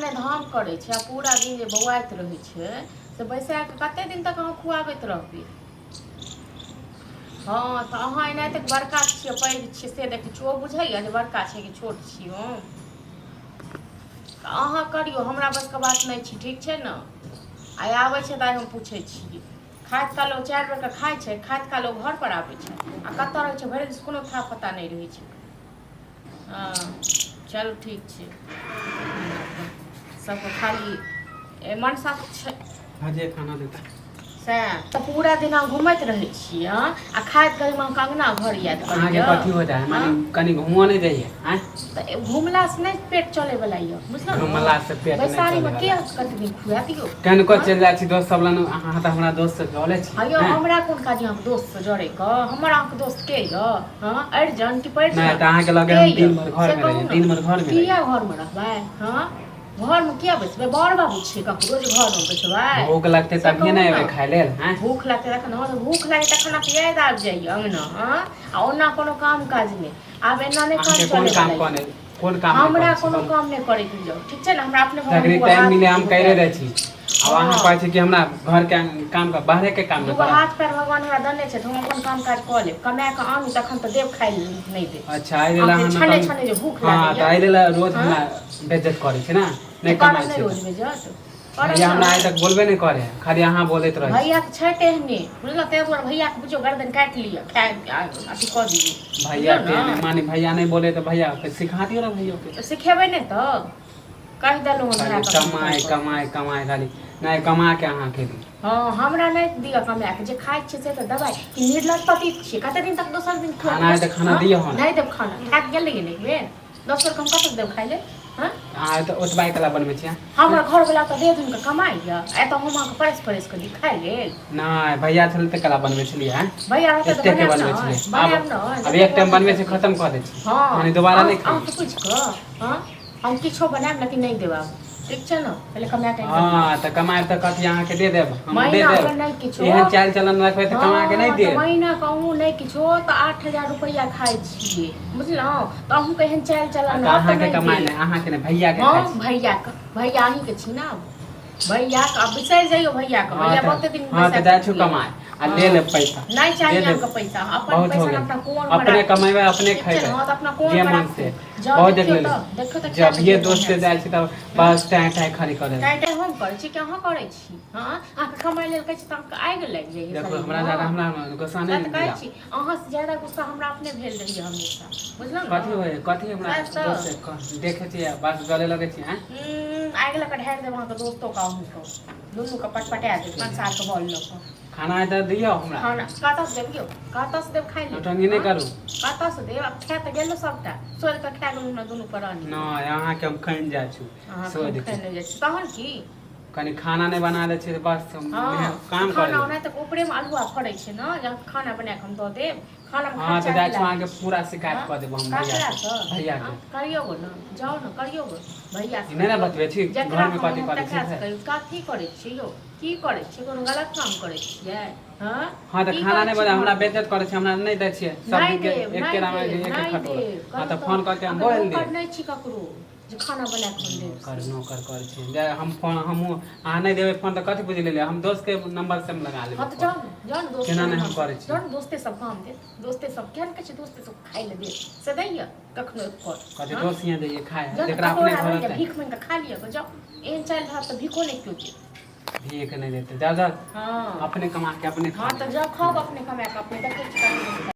नहि धाम करै छै आ पूरा दिन जे बौआइत रहै छै से बैसा कऽ कते दिन तक अहाँ खुआबैत रहबै? हँ, तऽ अहाँ एनाहिते बड़का छियै, पैघ छियै, से देखै छियै। ओ बुझैए जे बड़का छै कि छोट छियै हम? तऽ अहाँ करियौ, हमरा बसके बात नहि छै, ठीक छै ने? आइ आबै छै तऽ आइ हम पूछै छियै। खाइत काल ओ 4 बेरके खाइ छै, खाइत काल ओ घरपर आबै छै आ कतऽ रहै छै भरि दिन कोनो था पता नहि रहै छै। हँ, चलू ठीक छै। सबके खाली मनसा छै। हजे खाना देता। सएह तऽ पूरा दिन अहाँ घुमैत रहै छियै आ खाइत घड़ीमे अहाँके अङ्गना घर याद अहाँके कथी हो जाए माने कनि घुमो नहि जाइए आँय? तऽ घुमलासँ नहि पेट चलैवला यऽ, बुझलहुँ? घुमलासँ पेट नहि बैसारीमे चलैवला। के कते दिन खुआएत यौ? कनिको चलि जाइ छी दोस्त सब लग, अहाँ तऽ हमरा दोस्त से जले छी। हँ यौ, हमरा कोन काज अहाँके दोस्त से जड़ैके? हमर अहाँके दोस्त के यऽ? हँ, अरिजन कि परिजन? नहि तऽ अहाँके लगे के हम यऽ? दिन भरि से घरमे कहू रहियै, ने। दिन भरि घरमे रहियै। किया घरमे रहबै? हँ, घरमे किया बैसबै? बड़ बाबू छियै ककरो जे घरमे बैसबै? भूख लगतै से तभिए कहू ने एबै ने। खाय लेल आँय? भूख लगतै तखन? हँ, तऽ भूख लागै तखन अहाँके याद आबि जाइए अङ्गना। हँ, आ ओना कोनो काम काज नहि। आब एना नहि काम अहाँके कोन चलै काम वला कने यऽ। कोन काम नहि हमरा करै छी कोनो बोलू? काम नहि करैके यऽ, ठीक छै ने? हमरा अपने भगवान जखनी दूगो टाइम हाथ मिले हम दूगो करे पैर दै छी। आब अहाँ कहै हँ छी कि हमरा घरके काम के बाहरेके काम नहि दूगो करब। हाथ पैर भगवान हमरा देने छै तऽ हम अपन काम काज कऽ लेब। कमाए कऽ आनू तखन तऽ देब खाय लेल, नहि देब। अच्छा, एहि लेल अहाँके अहाँ छने नौटंकी छने जे भूख हँ तऽ लागैए। एहि लेल रोज हँ हमरा बेज्जत करै छै ने? तऽ नहि करब कमाइ नहि छै रोज तऽ बेजत करब? भैया हमरा आइ नहि तक बोलबे नहि करे है, खाली अहाँ बोलैत रहै छी। भैया तऽ छै तेहने, बुझलहुँ? ताहि दुआरे भैयाके बुझियौ गर्दन काटि लिअ, खाय अथी कऽ दियौ, भैया बुझलहुँ के ने? माने भैया नहि बोले तऽ भैया के सिखा दियौ ने भैयो के। तऽ सिखेबै नहि तऽ कहि देलहुँ हन खाली धरा कऽ फोन कमाइ कऽ। कमाइ कमाइ खाली नहि कमा के अहाँके दी। हँ, हमरा नहि दिअ कमाए कऽ, जे खाइ छियै से तऽ देबै कि निर्लज पतित छियै? कते दिन तक दोसर दिन खाना खुएबै? है तऽ खाना हँ, दिअ हमरा। नहि देब खाना। थाकि गेलियै ने एक बेर दोसरके हम कतऽ देब खाइ लेल? हँ, अहाँ तऽ ओतबा कला बनबै छियै? हमर घरवला तऽ देह धुनि कऽ कमाइ यऽ, एतऽ हम अहाँके परसि परसि कऽ दी खाइ लेल? नहि, भैया छलै तऽ कला बनबै छलियै आँय? भैया रहतै तऽ एतेकके बनायब बनबै नहि छलियै, आब बनायब नहि आब जतेक एक टाइम बनत बनबै छियै ततेक। खतम कऽ दै छियै। हँ, माने दोबारा अहाँ नहि खाइ। अहाँसँ पूछि कऽ हँ हम किछो बनायब लेकिन नहि देब आब, ठीक छै ने? पहिले कमा कऽ आनि कऽ दिअ। हँ, तऽ कमायब तऽ कथी अहाँके दे देब? हम दे महीनाके देब? नहि किछो। एहन चालि चलन रखबै तऽ कमा के नहि हँ, तऽ देब। महीनाके अहूँ नहि किछो तऽ 8000 रुपैआ खाइ छियै, बुझलहुँ? तऽ अहूँके एहन चालि हँ चलन तऽ रहत तऽ अहाँके नहि कमाइ देब। नहि, अहाँके नहि, भैयाके खाइ हँ, छी। भैयाके, भैया अहीँके छी ने आब। भैयाके आब बिसरि जइयौ भैयाके। हँ भैया तऽ बहुते दिन हँ बैसा तऽ कऽ जाइ छी खुएलक। कमाय आ ले हँ, लेब पैसा। नहि दे चाही देब, अहाँके पैसा। अपन बहुत हो पैसा ने गेल। अपना कोरमे अपने राखू, कमेबै अपने ठीक छै ने? खयबै, हँ, तऽ अपना जे कोरमे मन राखू। से। जाउ बहुत देख देखियौ लेली। तऽ देखियौ तऽ खाए कऽ जभिये जे मोन दोस्त से हैत जाइ से। छी तब हँ, बस टाँय टाँय खाली करै। टाँय टाँय हम करै छी कि अहाँ करै छी? हँ, अहाँके कमाइ लेल कहै छी तऽ अहाँके आगि लागि जाइए देखो, हमरा शरीरमे। जादा हमरा गुस्सा सएह नहि तऽ कहै दिलाउ। छी, अहाँसँ ज्यादा गुस्सा हमरा अपने भेल रहैए हमेशा, बुझलहुँ ने? कथी होइ कथी हमरा सएह तऽ दोस्त से देखै छियै बस जले लगै छी आँय? आगि लऽ कऽ ढारि देब अहाँके दोस्तोके, अहूँके, दुनूके पटपटा देब कंसारके बॉल लऽ कऽ। खाना है तऽ दियौ हमरा। खाना कतऽसँ देब यौ? कतऽसँ देब खाइ लेल? नौटंकी नहि हँ, करू। कतऽसँ देब? आब खाए तऽ गेलहुँ सभटा, सोरि कऽ खा गेलहुँ ने दुनू प्राणी। नहि, अहाँके हम खानि जाइ छी। अहाँके हम सोधि के खाइ नहि जाइ छी तहन की? कनि खाना नहि बना दै छियै तऽ बस हँ, काम करै खाना लेल। ओनाहि तऽ ऊपरेमे अल्हुआ फड़ै छै ने जे अहाँके खाना बना कऽ हम दऽ देब? खानामे हँ, तऽ खर्चा जाइ की छी लागै अहाँके छै? पूरा शिकायत हँ, कऽ देबो हम भैयाके। ककरासँ? भैयाके। हँ, करियौ गो ने, जाउ ने, करियौ गो भैयासँ ई नहि ने करियौ। बतबै छी जकरा घरमे मन कथी हैत करै छी तकरासँ से। कहियौ। कथी करै छियै यौ? की करै छियै? कोनो गलत काम करै छियै? हँ, हँ, तऽ की खाना करै नहि छियै बना हमरा घरमे? बेज्जत करै छै, हमरा नहि दै छियै सब नहि दिनके देब, एक नहि केरामे देब, एक नहि खटोरा। देब। हँ, कहलहुँ तऽ तऽ फोन कऽ के हम अहाँके बोलि नौकर देब। नहि छी ककरो जे खाना बना कऽ हम देब। नौकर से नौकर करै छै जे हम फोन हमहूँ अहाँ नहि देबै फोन तऽ कथी बुझि लेलियै? हम दोस्तके नम्बरसँ हम लगा हँ, लेबै तऽ फोन। जाउ ने, जाउ ने दोस्तके केना नहि हम नम्बरसँ करै छी। जाउ ने, दोस्ते सब काम देत। दोस्ते सब केहन कहै छै, दोस्ते सब खाइ लए देत से दैए कखनो एक कर? कथी हँ, दोस्त हियाँ जइयै खाइ जाउ ने, जकरा अपने कटोरा घर लऽ लिअ, होतै। भीख माँगि कऽ खा लिअ गऽ जाउ। एहन चालि रहत तऽ भीखो नहि केओ देत। भीख नहि देतै, जाउ जाउ। हँ अपने कमा के अपने खा हँ, तऽ लेबै। जाउ खाउ अपने कमा कऽ अपने। देखै छी कते दिन।